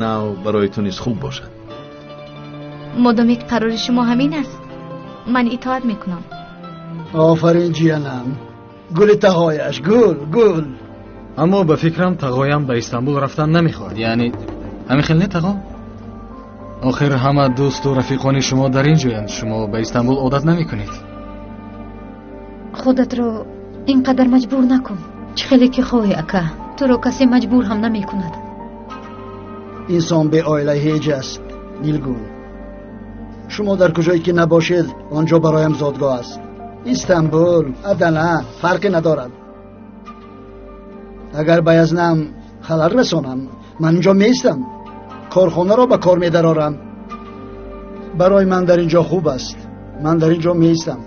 Нав барои ту низ хуб бошад. Модоме ки қарори шумо ҳамин аст, ман итоат мекунам. Офарин ҷиянам, гули тағояш, гул гул. Аммо ба фикрам тағоям ба Истанбул рафтан намехоҳад. Яъне ҳамин хел не тағо? Охир ҳама дӯсту рафиқони шумо дар ин ҷоянд. Шумо ба Истанбул одат намекунед. Худатро ин қадар маҷбур накун. Чӣ хеле ки хоҳӣ ака, туро касе маҷбур ҳам намекунад. Инсон беоила ҳеҷ аст, Нилгул. Шумо дар куҷое ки набошед, он ҷо бароям зодгоҳ аст. Истанбул, Адана, фарқе надорад. Агар ба язнам халал расонам, ман инҷо меистам. Корхонаро ба кор медарорам. Барои ман дар инҷо хуб аст. Ман дар инҷо меистам.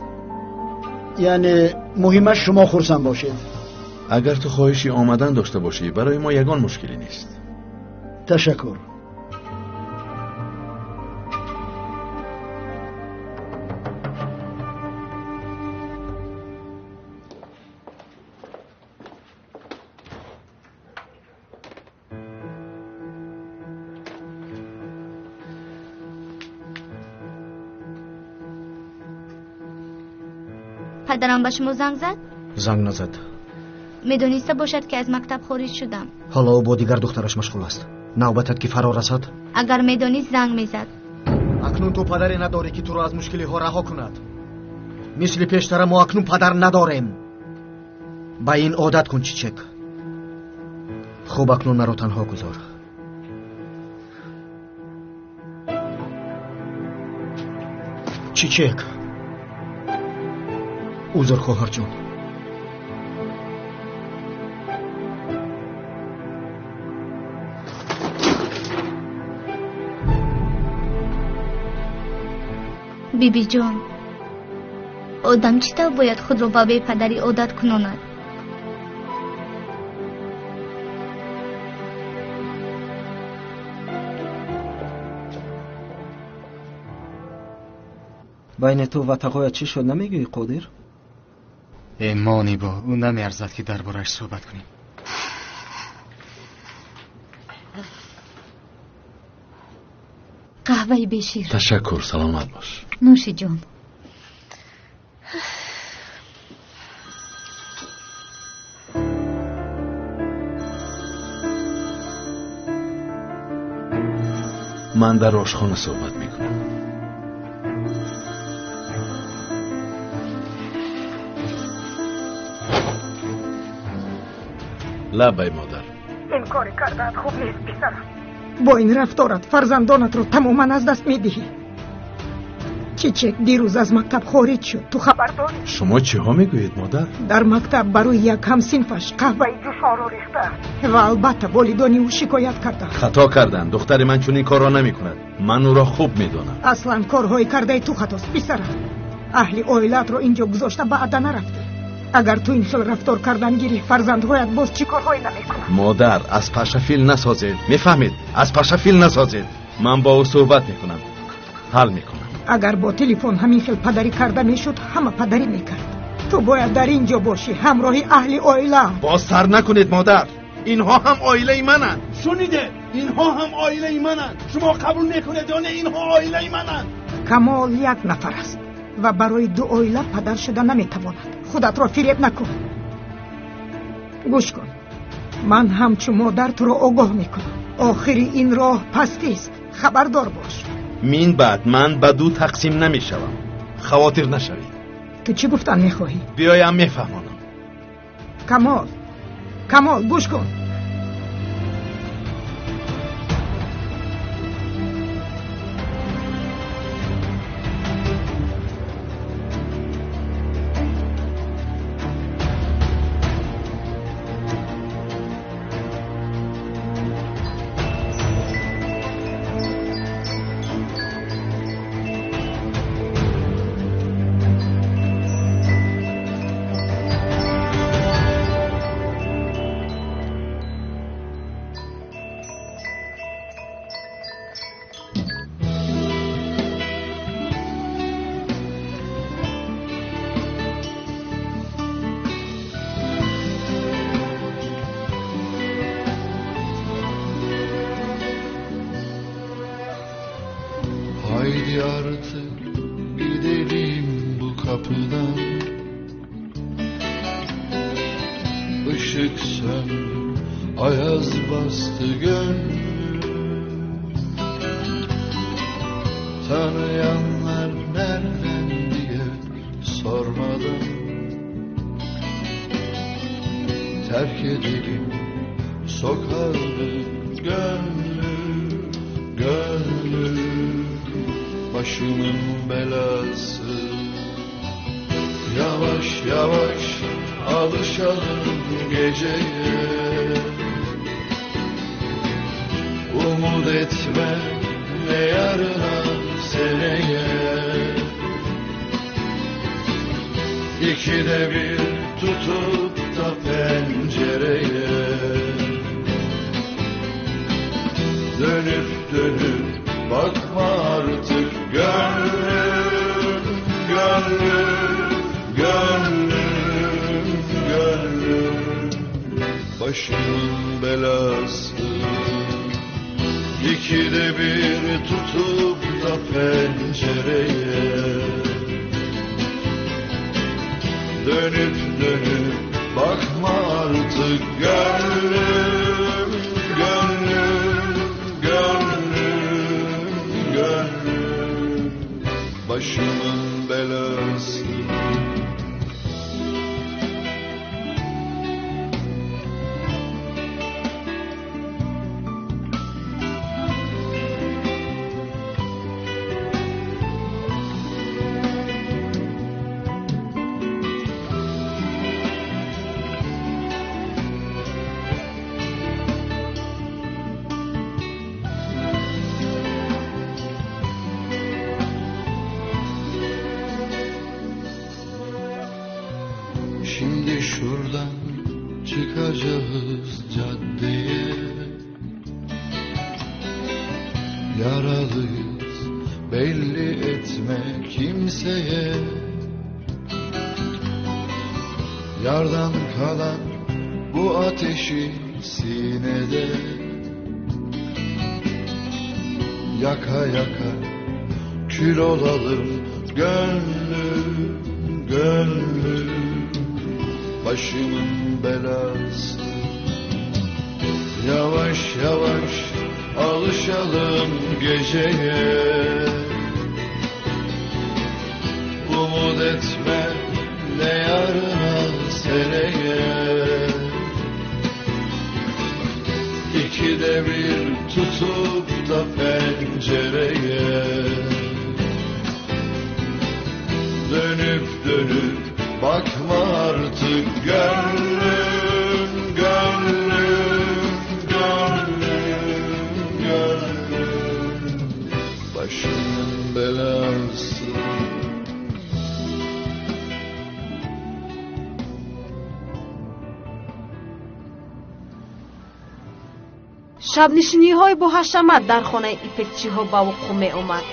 Яъне муҳимаш шумо хурсанд бошед. Агар ту хоҳиши омадан дошта бошӣ, барои мо ягон мушкиле нест. Ташаккур. Падарам ба шумо занг зад? Занг назад. Медониста бошад ки аз мактаб хориҷ шудам. Ҳоло ӯ бо дигар духтараш машғул аст. Навбатат ки фаро расад? Агар медонист занг мезад. Акнун ту падаре надорӣ ки туро аз мушкилиҳо раҳо кунад. Мисли пештара мо акнун падар надорем. Ба ин одат кун, Чичек. Хуб, акнун маро танҳо гузор. Чичек, узр хоҳарҷон. Бибиҷон, одам чӣ тавр бояд худро ба бепадарӣ одат кунонад? Байни ту ва тағоят чӣ шуд, намегӯӣ, Қодир? Э монибо, ӯ намеарзад ки дар борааш суҳбат кунем. Қаҳваи бешир. Ташаккур, саломат бош. Нӯши ҷон. Ман дар ошхона суҳбат мекунам. Лабай модар. Ин кори кардаат хуб нест, писарам. Бо ин рафторат фарзандонатро тамоман аз даст медиҳӣ. Чичек дирӯз аз мактаб хориҷ шуд. Ту хабар дорӣ? Шумо чиҳо мегӯед, модар? Дар мактаб барои як ҳамсинфаш қаҳваи ҷӯшонро рехта ва албатта волидони ӯ шикоят карданд. Хато карданд. Духтари ман чунин корро намекунад. Ман ӯро хуб медонам. Аслан корҳои кардаи ту хатост, писарам. Аҳли оилаатро инҷо гузошта ба Адана рафтӣ. Агар ту ин хел рафтор кардан гирӣ, фарзандҳоят боз чӣ корҳое намекунанд? Модар, аз пашафил насозед. Мефаҳмед? Аз пашафил насозед. Ман бо ӯ суҳбат мекунам, ҳал мекунам. Агар бо телефон ҳамин хел падарӣ карда мешуд, ҳама падарӣ мекард. Ту бояд дар ин ҷо бошӣ, ҳамроҳи аҳли оила. Боз сар накунед, модар. Инҳо ҳам оилаи мананд. Шунидед? Инҳо ҳам оилаи мананд. Шумо қабул мекунед ё не? Инҳо оилаи мананд. Камол як нафар аст ва барои ду оила падар шуда наметавонад. Худатро фиреб накун. Гӯш кун, ман ҳамчун модар туро огоҳ мекунам. Охири ин роҳ пастист, хабардор бош. Мин баъд ман ба ду тақсим намешавам. Хавотир нашавед. Ту чӣ гуфтан мехоҳӣ? Биёям мефаҳмонам. Камол, Камол, гӯш кун. Haydi artık gidelim bu kapıdan. Işık söndü, ayaz bastı gönlüm. Tanıyanlar nereden diye sormadan terk edelim sokağı gönlüm, gönlüm, başımın belası. Yavaş yavaş alışalım geceye. Umut etme ne yarına seneye. İkide bir tutup da pencereye. Dönüp dönüp bakma artık gönlüm, gönlüm, gönlüm, gönlüm, başımın belası. İkide bir tutup da pencereye. Dönüp dönüp bakma artık gönlüm, gönlüm, gönlüm, gönlüm, başımın belası. Şimdi şuradan çıkacağız caddeye. Yaralıyız, belli etme kimseye. Yardan kalan bu ateşi sinede. Yaka yaka kül olalım gönlüm, gönlüm, başımın belası. Yavaş yavaş alışalım geceye. Umut etme ne yarına seneye. İkide bir tutup da pencereye. Dönüp dönüp bakma artık gönlüm, gönlüm, gönlüm, gönlüm, başımın belası. Шабнишиниҳои боҳашамат дар хонаи ипекчиҳо ба вуқӯъ меомад.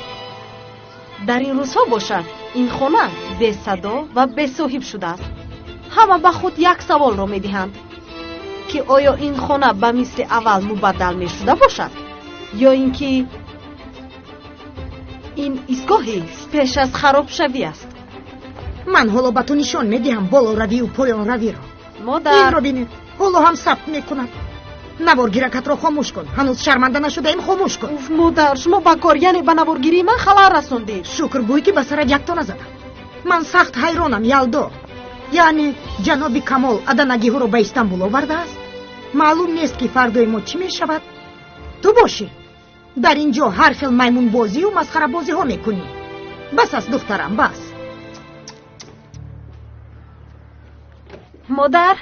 Дар ин рӯзҳо бошад, ин хона бесадо ва бесоҳиб шудааст. Ҳама ба худ як саволро медиҳанд, ки оё ин хона ба мисли аввал мубаддал мешуда бошад, ё ин ки ин истгоҳи пеш аз харобшавӣ аст. Ман ҳоло ба ту нишон медиҳам болоравию поёнравиро. Модар, инро бинед, ҳоло ҳам сабт мекунад. Наворгиракатро хомӯш кун. Ҳанӯз шарманда нашудаем, хомӯш кун. Уф, модар, шумо ба кор, яъне ба наворгирии ман халал расондед. Шукр бӯй, ки ба сарат якто назадам. Ман сахт ҳайронам, Ялдо. Яъне ҷаноби Камол аданагиҳоро ба Истанбул овардааст. Маълум нест, ки фардои мо чӣ мешавад. Ту бошӣ дар ин ҷо ҳар хел маймунбозию масхарабозиҳо мекунӣ. Бас аст, духтарам, бас. Модар,